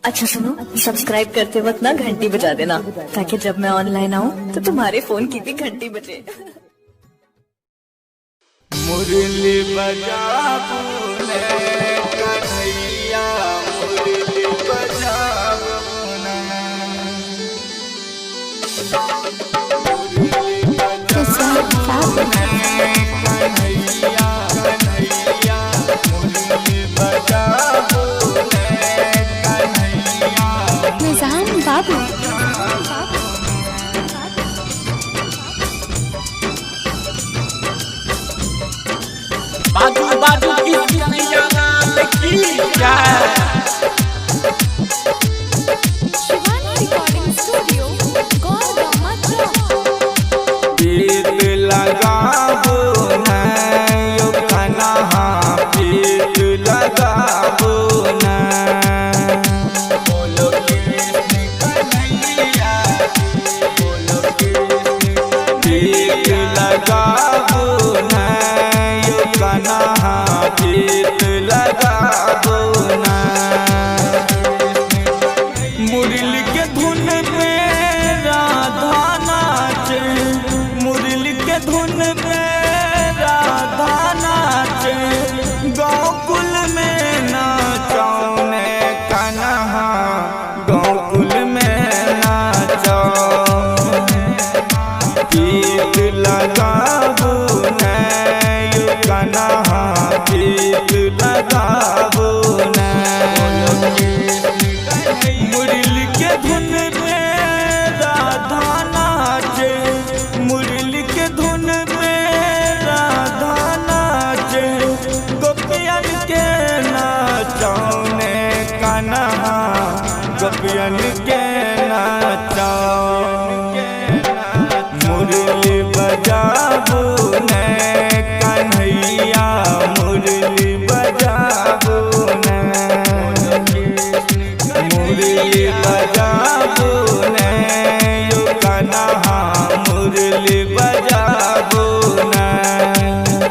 अच्छा सुनो, सब्सक्राइब करते वक्त ना घंटी बजा देना ताकि जब मैं ऑनलाइन आऊँ तो तुम्हारे फोन की भी घंटी बजे। मुरली बजाबू ने कन्हैया, मुरली बजाबू ने, मुरली बजाबू ने कन्हैया, कन्हैया मुरली बजाबू ने कन्हैया। निजाम बाबू। बाजू बाजू की की जय। शिवानी रिकॉर्डिंग स्टूडियो गौरगामा चौक। प्रीत लगाबो न यो कन्हा, प्रीत लगाबो न, बोलो कृष्ण कन्हैया, बोलो कृष्ण। प्रीत लगाबो न यो कन्हा, प्रीत लगाबो न, मुरली के धुन पे राधा नाचे, मुरली के धुन पे राधा नाचे, गौकुल में नाचौने कन्हा, गौकुल में नाचो। प्रीत लगाबो न यो कन्हा, प्रीत लगाबो न, मुरली के धुन पे राधा नाचे, मुरली के धुन पे राधा नाचे, गोपियन के नाचौने कन्हा, गोपियन के नाचौ। मुरली बजाबो ने कन्हैया, मुरली बजाबो ने, मुरली बजाबो ने यो कन्हा, मुरली बजाबो ने,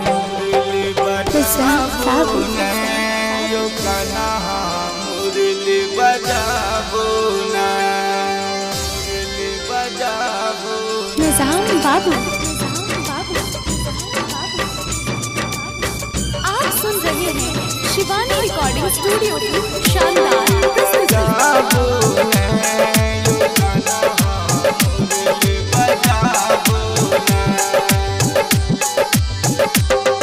मुरली बजाबो ने यो कन्हा, मुरली बजाबो ने, मुरली बजाबो। निजाम बाबू। आप सुन रहे हैं शिवानी रिकॉर्डिंग स्टूडियो की शानदार प्रस्तुति। बजाबो ने यो कन्हा, मुरली बजाबो ने।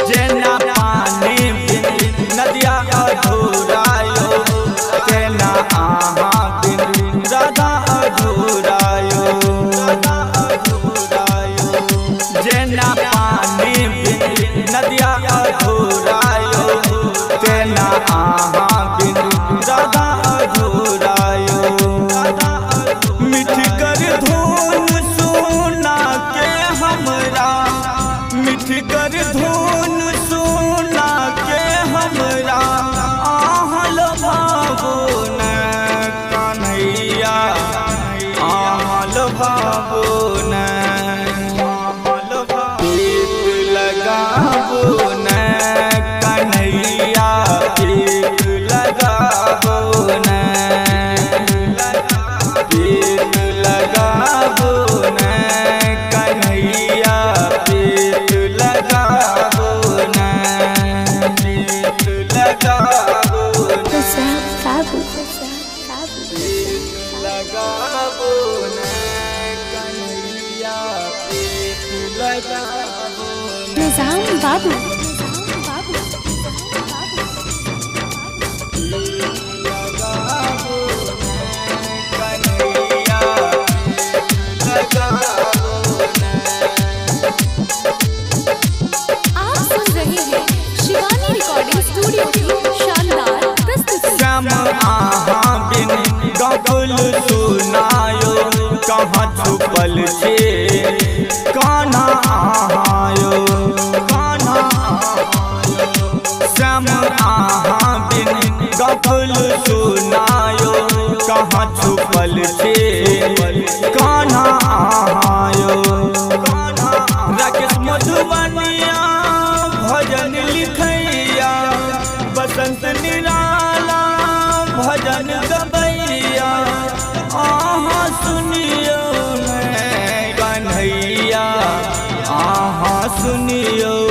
जेना पानी बिन नदिया अधूरायो, तेना आहा बिन राधा अधूरायो, राधा अधूरायो। जेना पानी बिन नदिया अधूरायो, तेना आहा बिन राधा अधूरायो। मिठ कर धुन सुना के हमरा, मिठ कर धुन सुना के हमरा, आहल भावो न कन्हैया, आहल भावो न, प्रीत लगाबो न कन्हैया, प्रीत लगाबो न, प्रीत लगाबो न कन्हैया, प्रीत लगाबो न, प्रीत लगाबो न, निजाम बाबू। प्रीत लगाबो न कन्हैया, प्रीत लगाबो न। निजाम बाबू। लगाबो न कन्हैया, लगाबो न। आप सुन रहे हैं शिवानी रिकॉर्डिंग स्टूडियो की शानदार प्रस्तुति। श्याम आहा बिन गौकुल सुनायो, कहाँ छुपल छे कान्हा आयो, कान्हा आयो। श्याम आहा बिन गौकुल सुनायो, कहाँ छुपल छे कान्हा आयो। राकेश मधुबनिया भजन लिखैया, बसंत निराला भजन गबैया। अहाँ सुनियौ ने कन्हैया, अहाँ सुनियौ।